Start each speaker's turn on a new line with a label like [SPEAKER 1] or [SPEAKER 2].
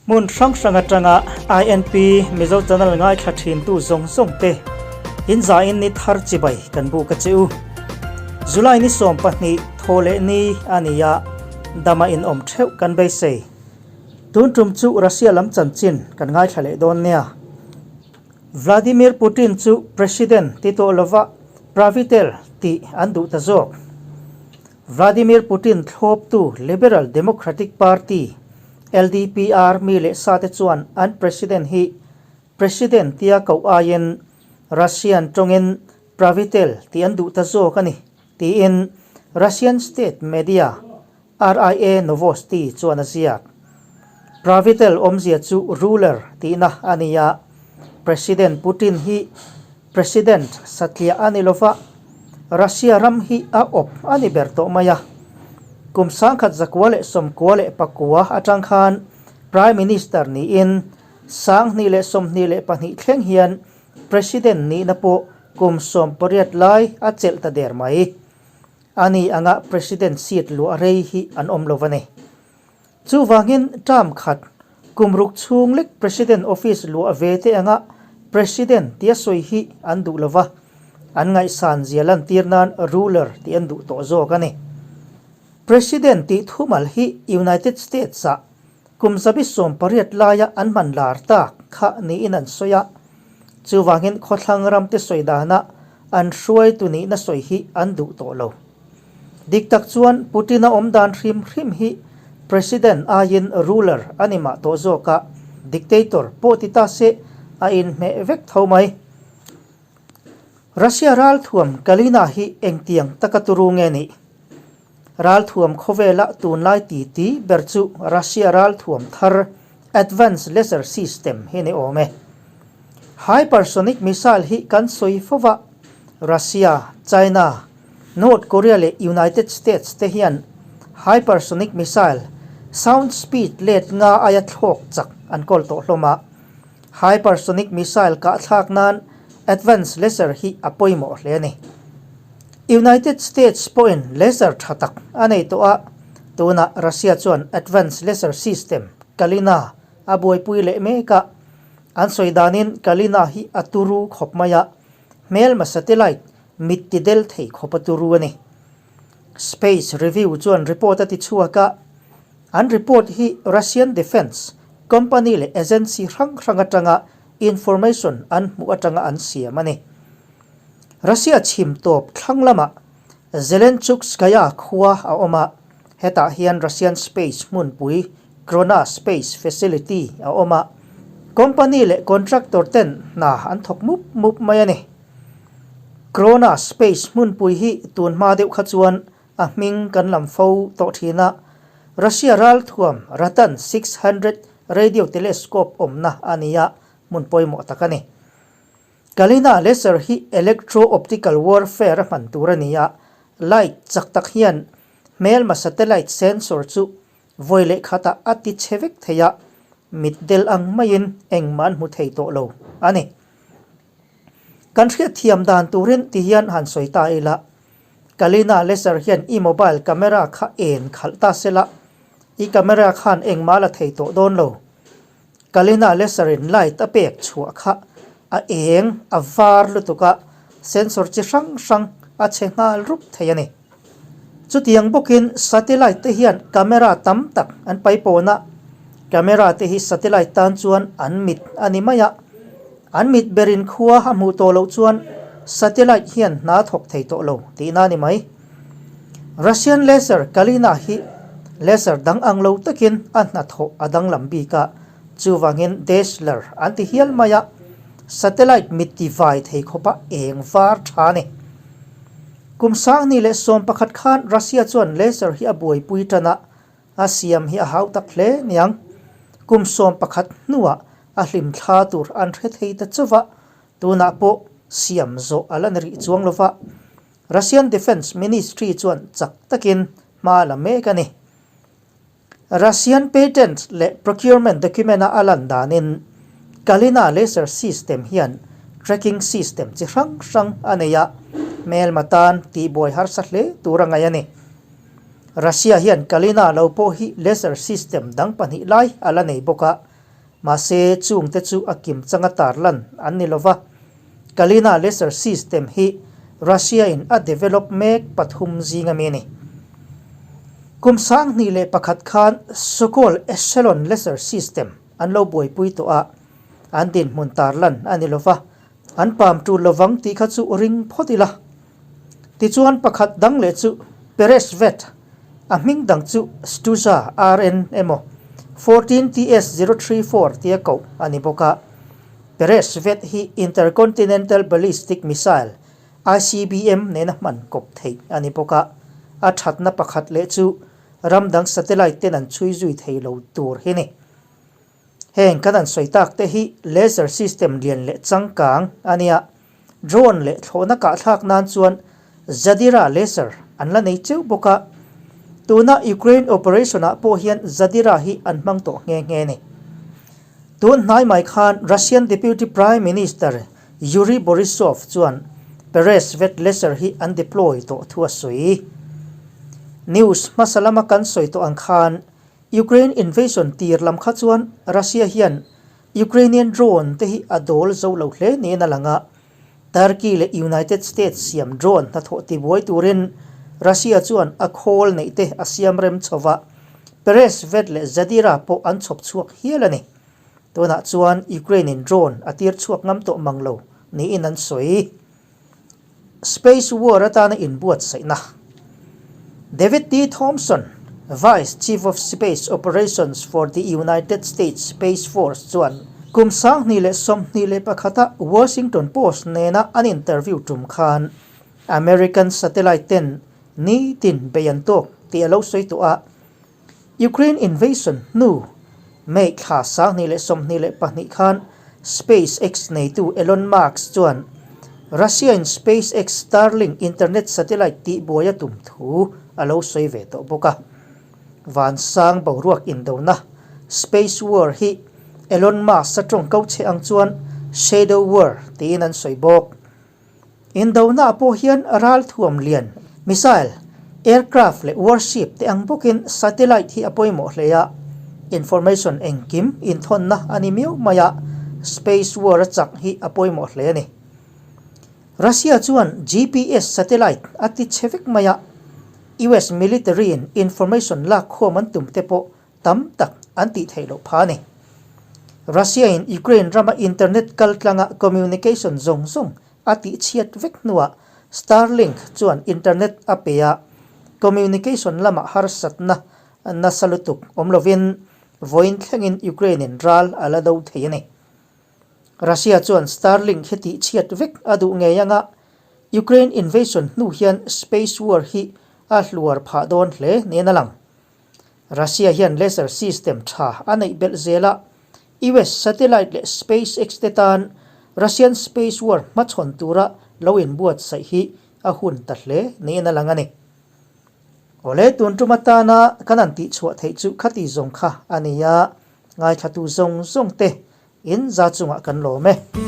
[SPEAKER 1] Hmun hrang hrang atanga INP Mizo Channel ngaithla thintu zawng zawng te in zain ni thar chibai kan buk a che u. July ni 12 thaw leh ni a ni a, dama in awm theuh kan beisei. Tun tum chu Russia lam chanchin kan ngaithla leh dawn nia. Vladimir Putin chu President ti tawh lova Pravitel tih an duh ta zawk. Vladimir Putin thlawptu Liberal Democratic Party, LDPR, mi leh sate chuan an President hi President tia koh aiin Russian tawngin Pravitel tih an duh ta zawk a ni, tiin Russian state media RIA Novosti chuan a ziak. Pravitel awmzia chu ruler tihna a ni a, President Putin hi President satliah a ni lova, Russia ram hi a awp a ni ber tawh mai a. Kum 1999 atang khan Prime Minister niin 2022 thleng hian President nihna pawh kum 18 lai a chelh ta der mai. A ni anga President seat luah rei hi an awm lo a ni. Chuvangin term khat kum ruk chhung lek President office luah ve te anga President tia sawi hi an duh lo va, an ngaihsan zia lantir nan ruler tih an duh tawh zawk a ni. President tih thumal hi United States-ah kum 18 laia an hman lar tak kha niin an sawi a, chuvangin khawthlang ramte sawi danah an hruaitu nihna sawi hi an duh tawh lo. Dik tak chuan Putin-a awm dan hrim hrim hi President aiin ruler a ni mah tawh zawk a, dictator pawh ti ta se a inhmeh vek tho mai. Russia ralthuam Kalina hi engtiang taka turu nge nih? Ralthuam khawvela tunlai titi ber chu Russia ralthuam thar Advanced Laser System hi ni awm e. Hypersonic missile hi kan sawi fo va, Russia, China, North Korea leh United States te hian hypersonic missile sound speed let nga aia thlawk chak an kawl tawh hlawm a. Hypersonic missile kahthlak nan Advanced Laser hi a pawimawh hle a ni. United States pawhin laser tha tak a nei tawh a, tunah Russia chuan Advanced Laser System, Kalina, a buaipui leh mek a. An sawi danin Kalina hi a turu khawp mai a, hmelma satellite mit ti del thei khawp a turu a ni. Space Review chuan report a ti chhuak a, an report hi Russian Defence company leh agency hrang hrang atanga information an hmuh atanga an siam a ni. Russia chhim tawp thlang lamah Zelenchukskaya khua a awm a, hetah hian Russian space hmunpui Krona Space Facility a awm a, company leh contractor ten hna an thawk mup mup mai a ni. Krona Space hmunpui hi tun hma deuh kha chuan a hming kan lam fo tawh thin a, Russia ralthuam Ratan 600 radio telescope awmna a ni a, hmun pawimawh tak a ni. Kalina laser hi electro-optical warfare a hman tur a ni a, light chak tak hian hmelma satellite sensor chu vawi leh khatah a ti chhe vek thei a, mit del ang maiin engmah an hmu thei tawh lo a ni. Kan hriatthiam dan turin ti hian han sawi ta ila, Kalina laser hian i mobile camera kha en khalh ta sela, i camera khan engmah a la thei tawh dawn lo. Kalina laser-in light a pek chhuah kha a eng a var lutuk a, sensor chi hrang hrang a chhe nghal rup thei a ni. Chutiang bawkin satellite te hian camera tam tak an paipawn a, camera te hi satellite tan chuan an mit a ni mai a, an mit berin khua a hmuh tawh loh chuan satellite hian hna thawk thei tawh lo tihna a ni mai. Russian laser Kalina hi laser dang ang lo takin a hnathawh a danglam bik a, chuvangin Dazzler an ti hial mai a, satellite mit ti vai thei khawpa eng var tha a ni. Kum 2011 khan Russia chuan laser hi a buaipui tan a, a siam hi a hau tak hle niang. Kum 11 hnuah a hlimthla tur an hre thei ta chauh a, tunah pawh siam zawh a la ni rih chuang lova. Russian Defence Ministry chuan chak takin hma la mek a ni. Russian patent leh procurement document-a a lan danin Kalina laser system hian tracking system chi hrang hrang a nei a, hmelma tan tihbuai harsa hle tur a ngaih a ni. Russia hian Kalina lo pawh hi laser system dang pahnih lai a la nei bawk a. Mahse, chungte chu a kim changa tarlan an ni lova. Kalina laser system hi Russia-in a develop mek pathum zing a mi a ni. Kum 2001 khan Sokol Echelon laser system an lo buaipui tawh a, an dinhmun tarlan a ni lova, an pam tul lovang tih kha chu ring phawt ila. Tichuan pakhat dang leh chu Peresvet, a hming dang chu Stuza RN emaw 14 TS 034 tia koh a ni bawk a. Peresvet hi Intercontinental Ballistic Missile, ICBM, nena hman kawp theih a ni bawk a. A thatna pakhat leh chu ram dang satellite ten an chhui zui thei lo tur hi ni. Heng kan an sawi tak te hi laser system lian leh changkang a nia. Drone leh thlawhna kahthlak nan chuan Zadira laser an la nei cheuh bawk a. Tuna Ukraine operation ah pawh hian Zadira hi an hmang tawh nghe nghe a ni. Tun hnai mai khan Russian Deputy Prime Minister Yuri Borisov chuan Peresvet laser hi an deploy tawh thu a sawi. News hmasa lama kan sawi tawh ang khan Ukraine invasion tir lam kha chuan Russia hian Ukrainian drone te hi a dawl zo lo hle niin a lang a, Turkey leh United States siam drone hnathawh tibuai turin Russia chuan a khawl neih te a siam rem chho va, Peresvet leh Zadira pawh an chhawp chhuak hial a ni. Tunah chuan Ukraine in drone a tir chhuak ngam tawh mang lo niin an sawi. Space War atana inbuatsaihna. David T. Thompson, Vice Chief of Space Operations for the United States Space Force chuan kum 2021-a Washington Post nena an interview tum khan American satellite ten nitin bei an tawk tih a lo sawi tawh a. Ukraine invasion hnu May thla 2022 khan SpaceX neitu Elon Musk chuan Russia-in SpaceX Starlink internet satellite tihbuai a tum thu a lo sawi ve tawh bawk a. Vansang boruak indona, space war, hi Elon Musk-a tawngkau chhe ang chuan shadow war tiin an sawi bawk. Indona pawh hian ralthuam lian, missile, aircraft leh warship te ang bawkin satellite hi a pawimawh hle a, information engkim inthawnna a ni miau mai a, space war a chak hi a pawimawh hle a ni. Russia chuan GPS satellite a ti chhe vek mai a, US military in information lakkhawm an tum te pawh tam tak an tih theih loh pha a ni. Russia-in Ukraine rama internet kaltlanga communication zawng zawng a tihchhiat vek hnuah Starlink chuan internet a pe a, communication lamah harsatna nasa lutuk awm lovin vawiin thlengin Ukraine-in ral a la do thei a ni. Russia chuan Starlink hi tihchhiat vek a duh ngei anga Ukraine invasion hnu hian space war hi a hluar phah dawn hle niin a lang. Russia hian laser system tha a neih belh zel a, US satellite leh SpaceX te tan Russian space war hmachhawn tura lo inbuatsaih hi a hun ta hle niin a lang a ni. Awle tun tum atana kan han tihchhuah theih chu khati zawng kha a ni a, ngaithlatu zawng zawng te in za chungah kan lawm e.